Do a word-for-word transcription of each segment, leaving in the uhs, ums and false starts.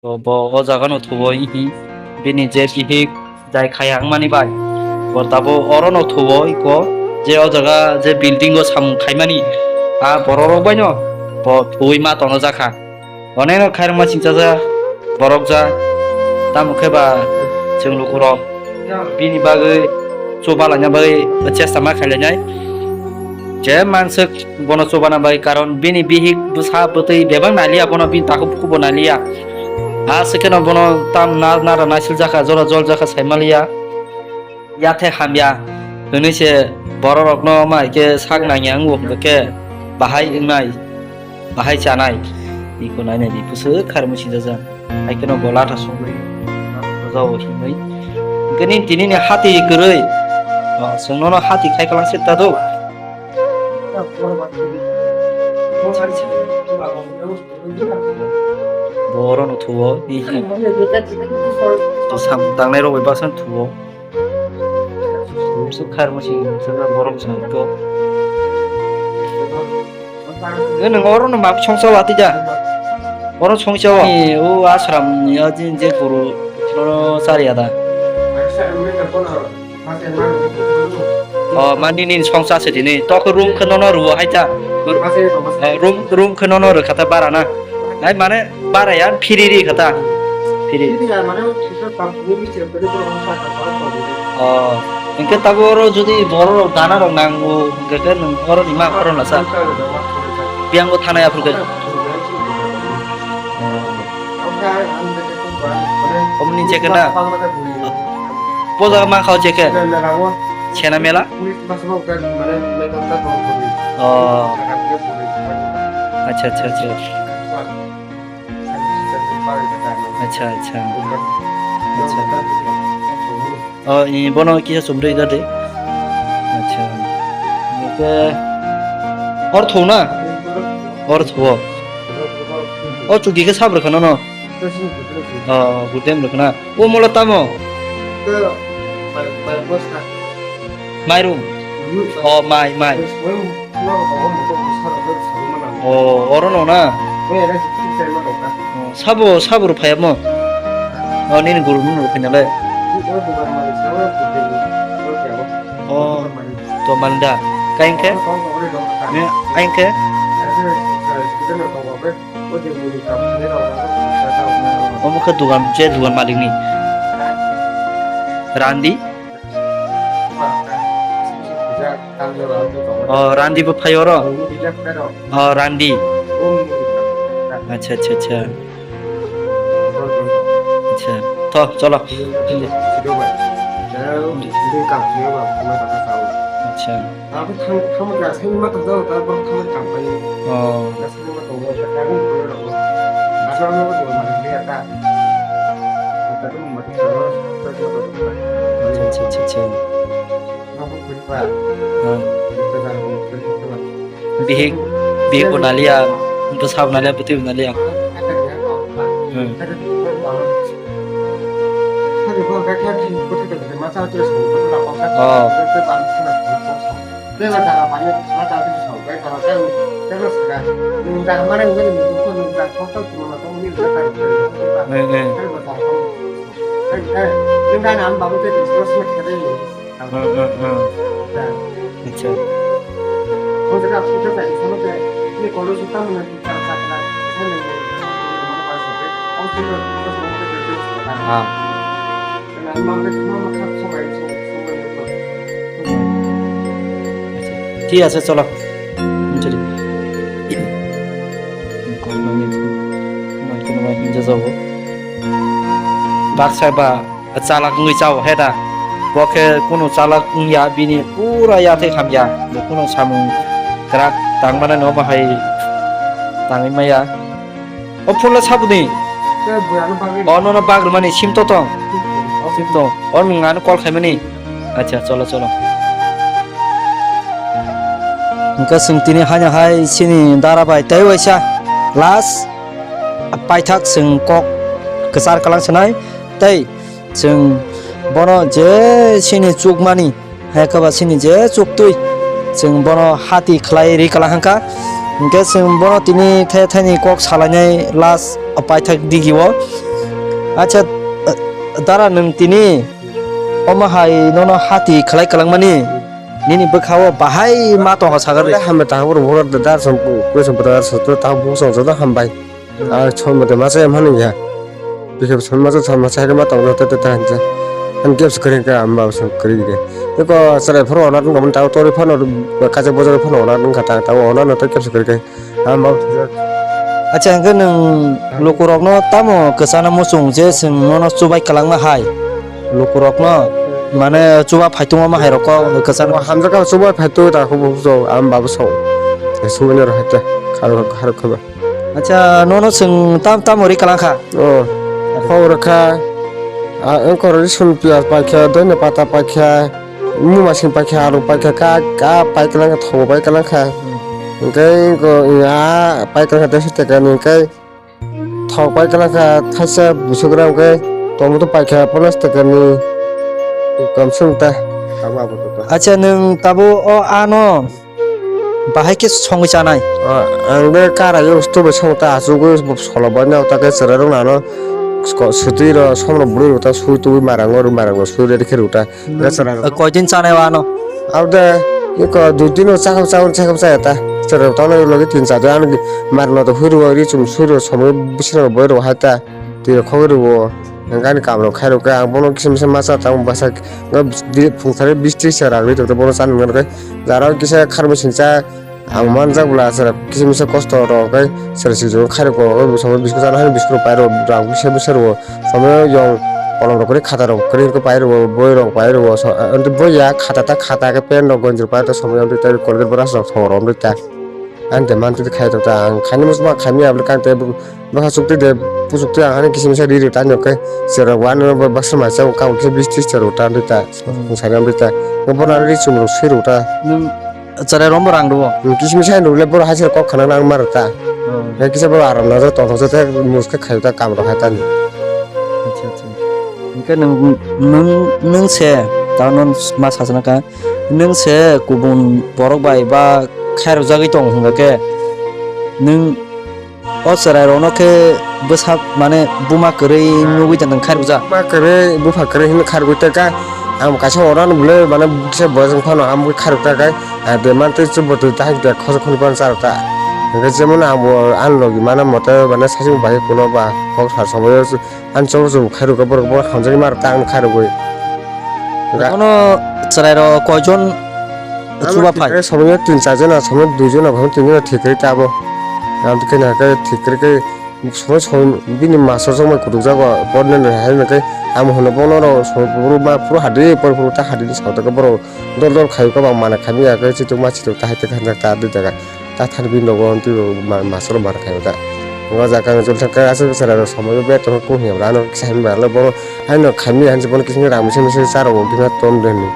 To bo o jaga no thubo hihi bini je bihik jai khaya wngmani bai. Bo tabuk oro no thubo iko je o jaga je building o samung khaimani a borok rok bai no bo thuwi ma tongna jakha. Oneno khairokma singchaja borok ja tamo khe ba chwng lukurok bini bagwi chubalaina bagwi chesta ma khailainai. Je manswk bono chubana bagwi, karon bini bihik bwsa bwtwi bebak naliya, bono bini takhuk bukhukbo naliya. Aswk kheno bono tam na nara naisil jakha, jora jol jakha saimaliya. Yathai hamya hwnwi se bororokno ma hai khe sak nangya wngo hwnkhe bahai wngnai, bahai chanai. Iko nainai di bwswk khairokma singjajak. Hai kheno bo latha songwi rwjao hinwi. Hwnkhe nini tini ni hati kwrwi. O, chwng nono hati khai kwlangse ta do. Borokno thuo, samung tangnai rok bai baksa thuo. Musu khar musi musu borok song to. Nwng oro no map songsa wati da. Oro songsa o. Ni o ashram ni o jin je guru no sari ada. O mani ni songsa se dini. Tok room khe nono ruo hai ta. O room, room khe nono rwkha ta bara na. Hai mane bara ya phiri ri kha ta. Phiri. Phiri ya mane o sisa tam ni bichir pede ko sa ka para ko. O, hwnkhe tabuk oro jodi borok rok dana rok nango, hwnkhe khe nwng oro ni ma khoroknwsa. Biyang bo thanai aphuru khe. Omni je khe na? Bo jaga ma khao je khe? Sena mela? O. Acha, acha, acha. Acha, acha. Acha. O, i bono kisa chumrwi da de. Acha. Ke or thuna? Or thuo. O chuki ke sabra khano no. O, gudem rwkha na. O mola tamo? Mairum. O, mai, mai. O, oro no na. O, sabo, sabo rw phaiya mo. O, nini guru no rw phaina le. O, to manda. Kain khe? Ne, ain khe? Omo khe dugan, je dugan malikni. Randi? O, Randi bo phai oro? O, Randi. Acha, acha, acha. Acha. To, cholo. Acha. Abo thang, thangma kha, sini ma tong jago, ta borok thangma kam pai. Oh. Ta sini ma tong jago, ta kami pura rok. Asa ma tong ma ya ta. Ta tu ma tong jago, ta tu ma tong jago. Acha, acha, acha, acha. Ma ko pura. Hmm. Ta ta ta ta. Bihik, bihik bo naliya, bwsa bo naliya, bwtwi bo naliya. Hmm. Oh. Eh, eh. Hmm, hmm, hmm. Acha. Ah. Acha. Thik ase, cholo. Baksa ba. Chalak wngwi chao he da. Bo khe kunu chalak wngya, bini pura yathai hamya. Bo kunu samung kwrak tangmani no bahai tangwi maya. O phunla sabuni. O nono bagrumani sim to tong. Sim to. O nwng ano call khaimani. Acha, cholo, cholo. Hwnkhe chwng tini haino hai chini dara bai tei waisa last paithak chwng kok kwchar kwlang sanai. Tei Chwng bono je sini chukmani, hai khe ba sini je chuktwi, chwng bono hati khlai ri kala hangkha. Hwnkhe chwng bono tini the thani kok salainai last paithak digi o. Acha, dara nwng tini omo hai nono hati khlai kwlangmani nini bwkhao bahai ma tongkha sagar. Hambai tang boro boro dar som koi som pata dar soto tang bung song joto hambai. A chom mate masa em hanu ya. Bikhe chom masa chom masa ma tong joto te ta hanja. An gaps kring ka am ba som kring de. Ko sare phoro ona dun ta tori phano kaje bojor phano ona dun kha ta ta ona no te gaps kring ka. Acha, hwnkhe nwng lukurokno tamo kwchana muchung je chwng nono chubai kwlangma hai? Lukurokno, mane, chuba phaitung omo hai rok kok kwchana. Hamjakha chubai phaitung ta khubu so, ang babu so. Sumuni rw haita, kharo kharo khaba. Acha, nono chwng tam tamo ri kwlangkha? O, khobor kha. A, engkor ri sun piyaj paikha, doina pata paikha. Muma sing paikha, alu paikha, ka, ka paikha lang kha, thogo paikha lang kha. Hwnkhe ko ya paikha lang kha, tesa teka ni hwnkhe thok paikha lang kha, thaisa busugra hwnkhe tomato paikha, panas teka ni kom sung ta. Acha, nwng tabo o ano bahai khe songwi chanai? Ang be kara yo sto be song ta, asugwi solo bani ta khe chwrai rok nano swtwi ro som ro bwrwi rok ta sui tubui marang ro, marang ro sui ready khe rw ta. Restaurant. Koi din chanai o ano? Abde, iko dui din o chakam chakam chakam chaya ta. Chwrai tongna logi tin cha din ano mar no to huru ri chum suru somo bisra boi ro hai ta. Twi khogwi ro. Gani kam ro khai ro ka ang bono kisim se masa tang basa phung thari bis tris cha rang ri to bono chan nang ro. Jara kisa kharmo singcha. Ang manjak bwla chwrai kisa misa kosto rok khe chwrai swijak khairok rok bwskango biscuit chana hai biscuit rok pairok rang bwsa bwsa rwo somoyo yong kolom rok kwrwi khata rok kwrwi khe pairwo boi rok pairwo so boi ya khata ta khata khe pen rok gonji rok pairok somoyo amtwi tei Colgate brush rok thok rok amtwi ta ang de mantwi khai rok ta ang khaini muchungma khaimya bwle kang tei. Bwkha chukti de, puchukti ang hani kisim kisa ri ri ta nyok khe, cherok wano bo baksa mai chao kabo kisa bis tris cherok ta ri ta, Hmm. Sari amri ta. Bo na ri chum rok swi rok ta. Nwng chwrai rombo rang rwo? Hmm, kisim kisa rok le boro hai se kok khana nang mar ta. Hmm. Hai kisa boro aram na tong tong te mus khe khai ta kam rok hai ta ni. Acha, acha. Hwnkhe nwng, nwng, nwng se ta non ma sa sa na ka. Nwng se kubun borok bai ba khairok jagwi tong hwnkhe nwng O chwrai rokno khe bwsa mane buma kwrwi nugwi tong khairokjak. Buma kwrwi bupha kwrwi hinwi khairokgwi tongkha. Ang kaisa oro ano bwlwi mane kisa boyar wng phano ang bwkhe khairokta khe, ah, de mantwi chwng bwtwi tahik de khoroksa khoroknwi phano charokta. Hwnkhe jemon ang bo ani logi mano mote mane saichung bai kuno ba kok sar somoio. Ani cholo cholo khairokha borok bo hamjakma rok ta ang khairogwi. Bono chwrai rok koijon chuba phai? Somoyo tin char jona, somoyo dui jona, somoyo tin jona thik kwrwi ta abo. Aboni khe na khe thik kwrwi khe somoy somoy bini mastor songbai kutukjago, boni hai hwnkhe amo hwnwi bono rok somoy phuru ma phuru hadi pori phuru ta hadi ni saka borok dol dol khaio, kwbang mana khamya khe chituk ma chituk ta hai ta khe hamjak ta dui jaga. Tathar bini nogo hwnti bo ma-, masoro mar khaio da. O jaga ang jol thangkha aswk chwrai rok somoi be tongo kung hiya bwla ano kisa hinwi bwla le bono haino khaimya hinwi bono kisa rang misa misa cha rwo bini tom de hinwi.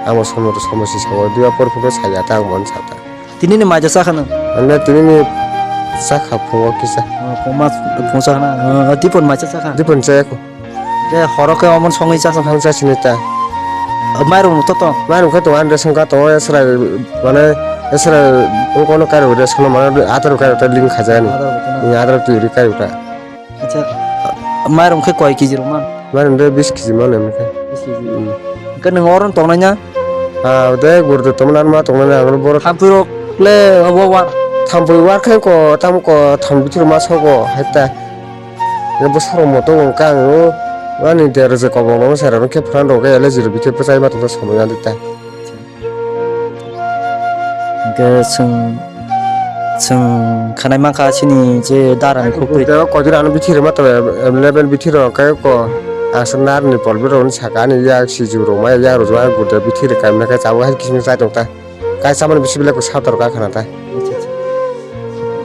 Amo somoi somoi si sao diya por phuru saya ta ang bono sa ta. Tini ni maija cha khana? Ano tini ni cha kha phungo kisa. Oh, phung ma, phung cha khana. Oh, dipon maija cha kha? Dipon cha ya kho. Khe horo khe omo songwi cha. Song cha sini ta. Mairum to to. Mairum khe to an resong ka to esra mane esra ungkono kairu resong mane atar kairu ta ling khaja ni. Atar kairu ta. Ni atar tu ri kairu ta. Acha. Mairum khe koi kg ro man? Mairum de bis kg man em khe. Bis kg. Hmm. Khe nang oron tongnai na? Ah, de gurdo tongna ma tongnai na boro. Thampui rok le obo war. Thampui war khe ko tam ko tham bitir ma sogo hai ta. Nge bwsarok moto wng kang o ani dera je kobong no sai rok khe pran rok khe allergy rok bikhe bwchai ma tongsa somoi ya ta. Hingke chwng, chwng khanai mankha chini je dara ni khuk twi. Gurda o koidir ano bithi rwma to available bithi rok khe ko aswk nar ni pol birok ni saka ani yak siju rok ma yak rok juma gurda bithi rok kaimna khe chabo hai kiching chai tong ta. Kaisa mani bisi belai kok sator ka khana ta. Acha, acha.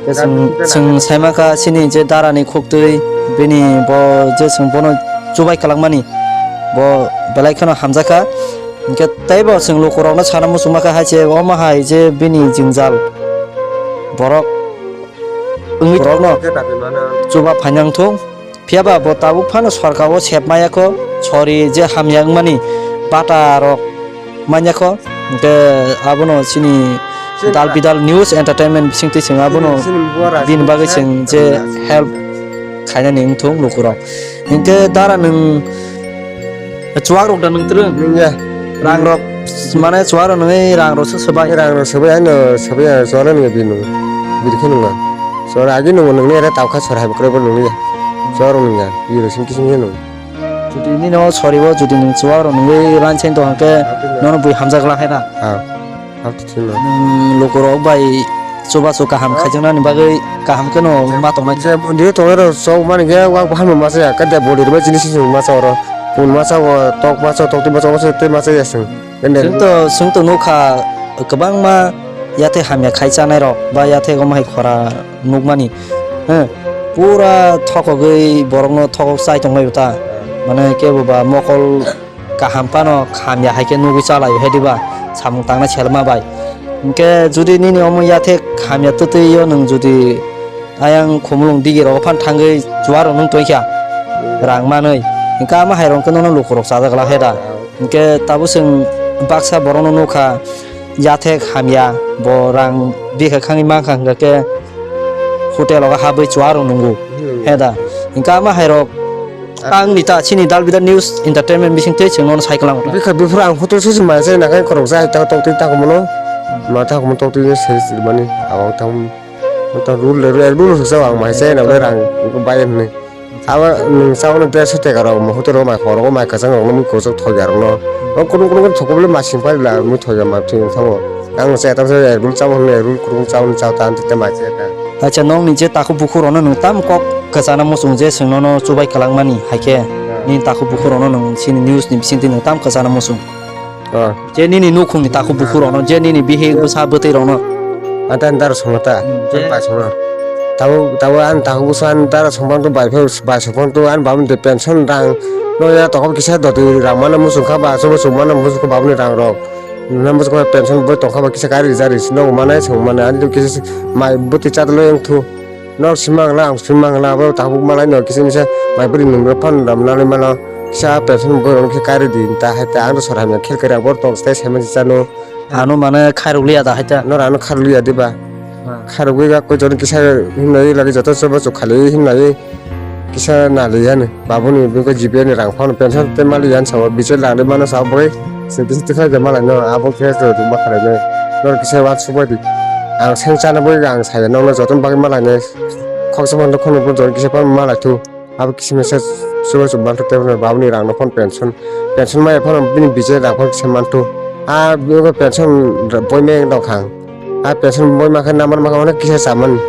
Khe chwng, chwng saima kha chini je dara ni khuk twi bini bo je chwng bono chubai kwlangmani bo belai kheno hamjakha. Hinkhe teibo chwng lukurokno sana muchungma kha hai se omo hai je bini jwngjal borok wngwi borokno chuba phainang thung. Phiya ba bo tabuk phano sorkar o sep maya kho, sori je hamya wngmani bata rok manya kho, hingke abono chini Dal Bidal News Entertainment bisingtwi chwng abono bini bagwi chwng je help khainani wngthung lukurok. Hinkhe dara nwng chuwak rok da nwng twrwng? Nwngya. Rang rok mane chuwak rok nwngwi rang rok se swbai. Rang rok swbai, ano swbai, ano chuwak rok nwngya bini nwng. Bini khe nwngya. Chuwak rok agi nwngma nwngni ere tawkha sor hai kwrwi bo nwngya. Chuwak rok nwngya. Bini rok simi kisim khe nwng. Jodi nini o sori o jodi nwng chuwak rok nwngwi line chain tong hwnkhe nono bui hamjak la khe na. Ha. Hap to thima. Nwng lukurok bai chubachu kaham khaijaknani bagwi kaham kheno ma tongnai. Je mondir tongnai rok chok mani khe wak bahan bo masa ya, kade body rwbai chini sisi masa oro. Pun masa o, tok masa, tok twi masa, masa twi masa ya chwng. Kande. Chwng to, chwng to nukha kwbangma yathek hamya khai chanai rok ba yathek omo hai khora nukmani. He, pura thokogwi borokno thokok chai tonglai ta. Mane kebo ba mokol kaham phano hamya hai khe nugwi chalai o he diba samung tangnai selma bai. Hinkhe jodi nini omo yathek hamya twtwi o nwng jodi ayang khumulwng digi rogo phan thangwi chuwak rok nwng tongkha rang manwi, hinkhe ama hai rok khe nono lukurok chajak la khe da. Hinkhe tabuk chwng baksa borokno nukha yathek hamya bo rang bikha khangwi mankha hinkhe khe hotel o habwi chuwak rok nungo he da. Hinkhe ama hai rok Ang ni ta chini Dal Bidal News Entertainment bising tei chwng nono sai kwlang. Bikha buphuru ang hotel susu mai chai nakai korok jai ta tok twi ta komono. Ma ta komo tok twi se sir mani awang tang ta rule le rule rule sa ang mai chai na rang bai ni. Aba nung sa no te sa te garok mo hotel ro mai khoro mai kasang rok mo kosok thok garok no. O kunu kunu thok bole ma sing pai la mo thok ma thung thango. Ang se tam se rule chabo ne rule kunu chabo chabo ta te ma se ta. Acha nong ni je takhuk bukhuk rok no nung tam kok kwchana muchung je chwng nono chubai kwlangmani, hai khe nini takhuk bukhuk rok no nung chini news ni bisingtwi nung tam kwchana muchung. Oh. Je nini nukhung ni takhuk bukhuk rok no, je nini bihik bwsa bwtwi rok no. Ata ani dara songma ta, hmm, je bai songma. Tabo, tabo ani takhuk bwsa ani dara songma to bai phai, bai songma to ani babu de pension rang no ya tokop kisa doti rang mana muchung kha ba, chubo chuk mana muchung kha babu ni rang rok. Nang bwswk pension boi tongkha ba kisa kari rijak ri si nogo manai chwng manai ani kisa mai bwtwi chatlo wng thu. Nok sima wngla ang sima wngla abo tabuk malai no kisa misa mai bwrwi nung rok phano dam nalai mano kisa pension boi rok khe kari di ta hai ta ang sor hamya khel kari ang bor tong stai sai mansi chano. Ano mane khairok liya da hai ta. Nor ano kharok liya diba? Kharok wi ga koi jon kisa himnai lagi joto sobo chuk khali himnai. Kisa nali yani, babuni bini G P A ni rang phano pension tei mali yan sao, bichar langri mano sao boi, se bisi tikha je malai no, abo khe to ma khalai nai, nor kisa wak subai di, ang seng chana boi ang saya nokno joton bagwi malai nai, khoksa phano khonok bo jon kisa phano malai thu, abo kisa mesa subai subai manthu tei babuni rang no phano pension, pension maya phano bini bichar rang phano kisa manthu, a bini pension boi meng dok khang, a pension boi ma khe namar ma khe onek kisa chamani.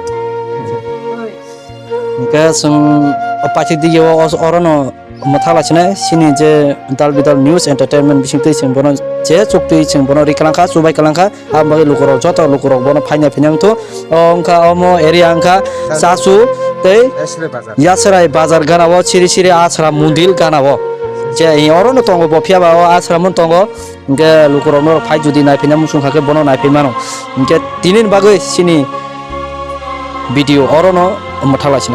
Hingke chwng o paithak dige o, o, orono mwthak laisinai, chini je Dal Bidal News Entertainment bisingtwi chwng bono je chuktwi chwng bono ri kwlangkha, chubai kwlangkha, aboni bagwi lukurok joto lukurok bono phaina phina wngthu. O wngkha omo area wngkha Chasu tei Yasrai bazar. Yasrai bazar gana o, Siri Siri Ashram Mondil gana o. Je orono tongo, bo phiya ba o ashram o tongo. Hingke lukurok norok phai jodi naiphina muchung kha khe bono naiphai mano. Hingke tinini bagwi chini video orono mwthak laisinai.